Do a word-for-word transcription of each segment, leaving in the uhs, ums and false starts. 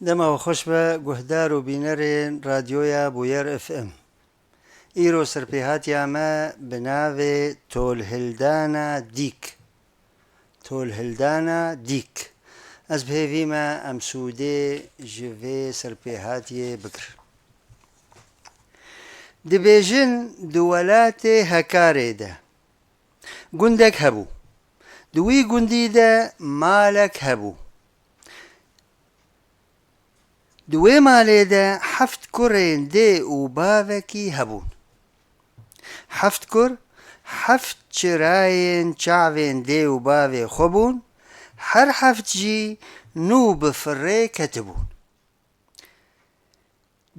Dema we xweş be, guhdar û bînerên Radyoya Bûyer F M. Îro serpêhatiya me bi navê Tolhildana Dîk. Tolhildana Dîk. Ez bi hêvî me em sûdê ji vê serpêhatiyê bigirin. Dibêjin di welatê Hekarê de gundek hebû. Di wî gundî de malek hebû. Di wê malê de heft kurên dê û bavekî hebûn. Heft kur, heft çirayên çavên dê û bavê xwe bûn, her heft jî nû bi firê ketibûn.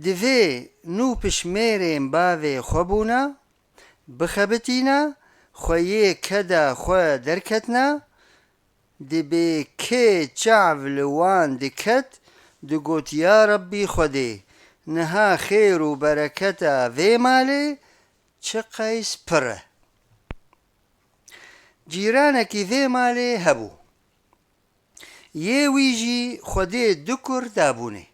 Divê nû pişmêrên bavê xwe bûna, bixebitîna, xwe yê keda xwe derketina, dibê kê çav li wan diket, digot, Ya Rebbî Xwedê, niha xêr û bereketa vê malê çi qeys pir e. Cîranekî vê malê hebû. Yê wî jî Xwedê du kur dabûnê.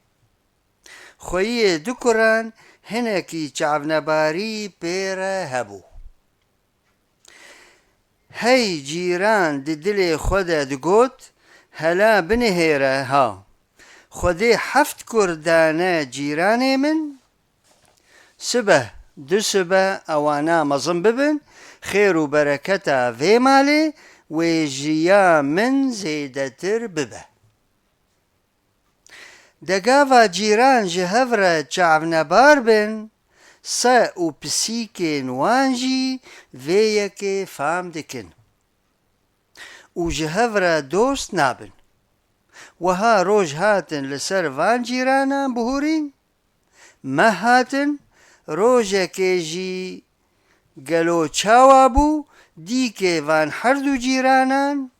Xweyiyê du kuran hinekî çavnebarî pê re hebû. Hey cîran di dilê xwe de digot, Hela binihêre ha, Xwedê heft kur dane cîranê min, sibe, du sibe ewana mezin bibin, xêr û bereketa vê malê wê ji ya min zêdetir bibe. De gava cîran ji hev re çavnebar bin, se û pisîkên wan jî vê yekê fam dikin û ji hev re dost nabin. Wiha roj hatin li ser van cîranan bihûrîn, meh hatin, rojekê jî gelo çawa bû, dîkê van herdu cîranan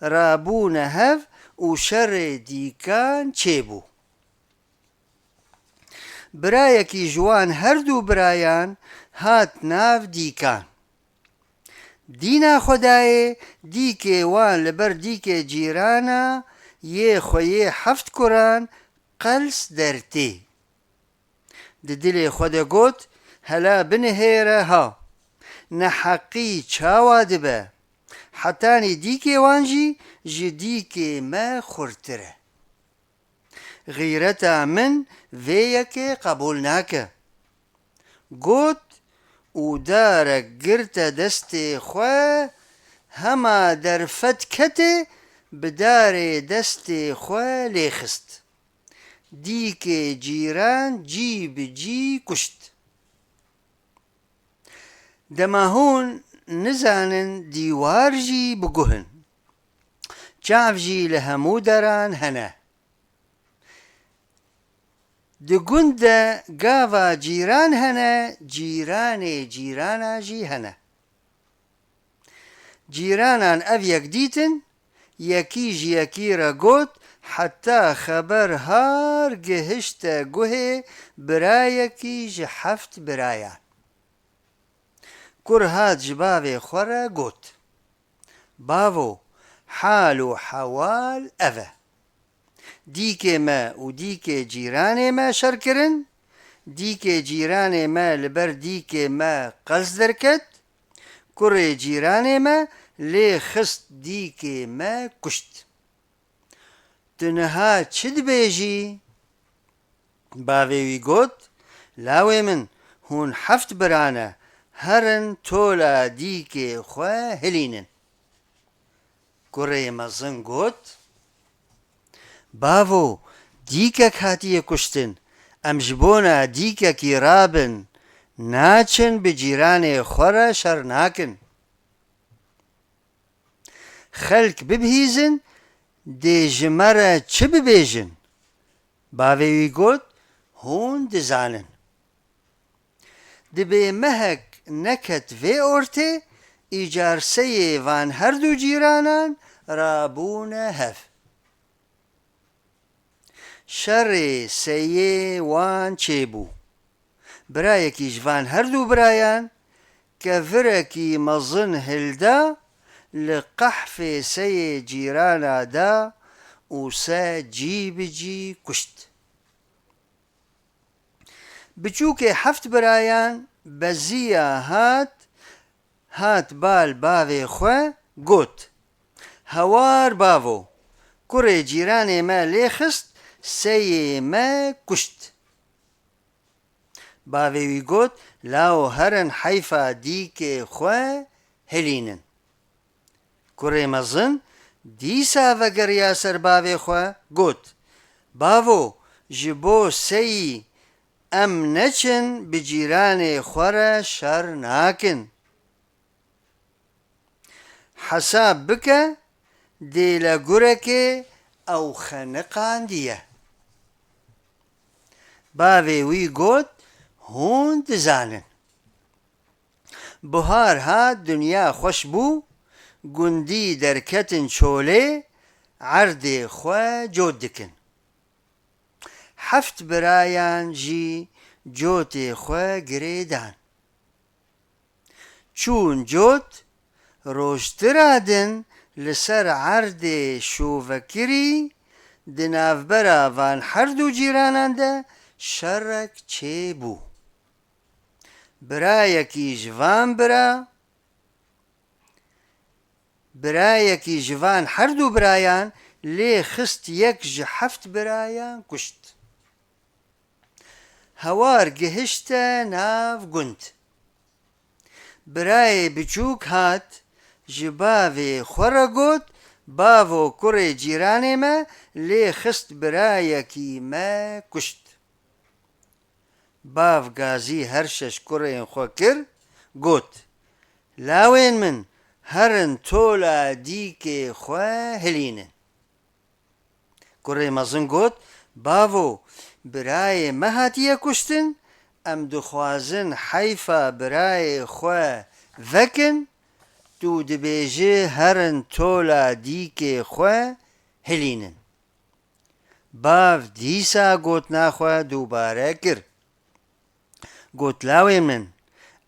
rabûne hev û şerê dîkan çêbû. Birayekî ji wan herdu birayan hat nav dîkan. Dîna Xwedayê dîkê wan li ber dîkê cîrana yê xwe yê heft kuran qels dertê. Di dilê xwe de got, Hela binihêre ha, neheqî çawa dibe? Hetanî dîkê wan jî ji dîkê me xurtir e. Xîreta min vê yekê qebûl nake. Got û darek girte destê xwe, hema derfet ketê, bi darê destê xwe lê xist. Dîkê cîran cî bi cî kuşt. Dema hûn nizanin dîwar jî bi guh in. Çav jî li hemû deran hene. Di gund de gava cîran hene, cîranê cîrana jî hene. Cîranan ev yek dîtin, yekî ji yekî re got, heta xeber har gihişte guhê birayekî ji heft birayan. Kur hat ji bavê xwe re got, Bavo, hal û hewal ev e. Dîkê me û dîkê cîranê me şer kirin, dîkê cîranê me li ber dîkê me qels derket, kurê cîranê me lê xist dîkê me kuşt. Tu niha çi dibêjî? Bavê wî got, Lawê min, hûn heft bira ne, herin tola dîkê xwe hilînin. Kurê mezin got, Bavo, dîkek hatiye kuştin, em ji bona dîkekî rabin, naçin bi cîranê xwe re şer nakin. Xelk bibihîzin, dê ji me re çi bibêjin? Bavê wî got, Hûn dizanin. Dibê mehek neket vê ortê, îcar seyê van herdu cîranan rabûne hev. Şerê seyê wan çêbû. Birayekî ji van herdu birayan kevirekî mezin hilda, li qehfê seyê cîrana da û se cî bi cî kuşt. Biçûkê heft birayan beziya hat, hat bal bavê xwe got, "Hewar bavo, kurê cîranê me lê xist, seyê me kuşt." Bavê wî got, "Lawo herin heyfa dîkê xwe hilînin." Kurê mezin dîsa vegeriya ser bavê xwe, got, "Bavo, ji bo seyî em neçin bi cîranê xwe re şer nakin. Hesab bike, dêlegurekê ew xeniqandiye." Bavê wî got, "Hûn dizanin." Buhar hat, dinya xweş bû, gundî derketin çolê, erdê xwe cot dikin. Heft birayan jî cotê xwe girêdan. Çûn cot, rojtira din li ser erdê şovekirî, di navbera van her du cîranan de şerek çêbû. Birayekî ji van bira, birayekî ji van her du birayan lê xist, yek ji heft birayan kuşt. Hewar gihişte nav gund. Birayê biçûk hat, ji bavê xwe re got, "Bavo, kurê cîranê me lê xist, birayekî me kuşt." Bav gazî her şeş kurên xwe kir, got, "Lawên min, herin tola dîkê xwe hilînin." Kurê mezin got, "Bavo, birayê me hatiye kuştin, em dixwazin heyfa birayê xwe vekin, tu dibêjî herin tola dîkê xwe hilînin." Bav dîsa gotina xwe dubare kir. Got, "Lawê min,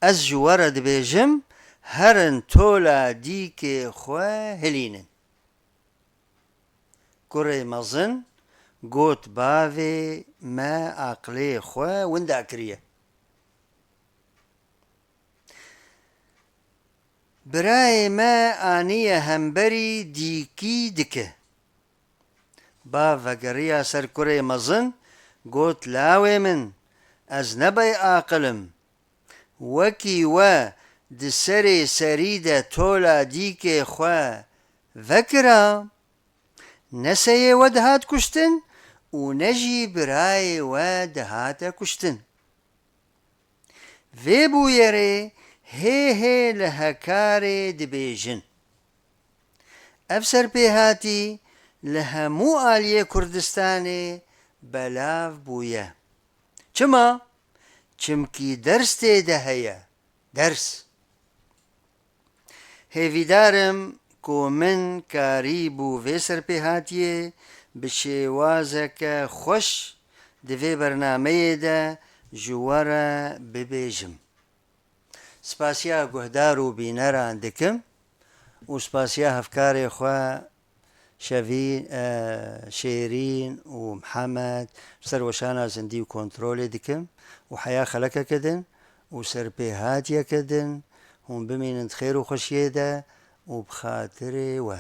ez ji we re dibêjim, herin tola dîkê xwe hilînin." Kurê mezin got, "Bavê me aqilê xwe winda kiriye. Birayê me aniye hemberî dîkî dike." Bav vegeriya ser kurê mezin, got, "Lawê min, ez ne bêaqil im. Wekî we di serê serî de tola dîkê xwe vekira, ne seyê we dihat kuştin û ne jî birayê we dihate kuştin. Vê bûyerê hê hê li hekarê dibêjin. Ev serpêhatî li hemû aliyê Kurdistanê belav bûye. Çima? Çimkî ders tê de heye. Ders." Hêvîdar im ku min karîbû vê serpêhatiyê bi şêwazeke xweş di vê bernameyê de ji we re bibêjim. Spasiya guhdar û bîneran dikim û spasiya hevkarê xwe Şevî, e, Şêrîn û Mihemed, ser weşana zindî û kontrolê dikim û heya xelekeke din û serpêhatiyeke din hûn bimînin di xêr û xweşiyê de û bi xatirê we.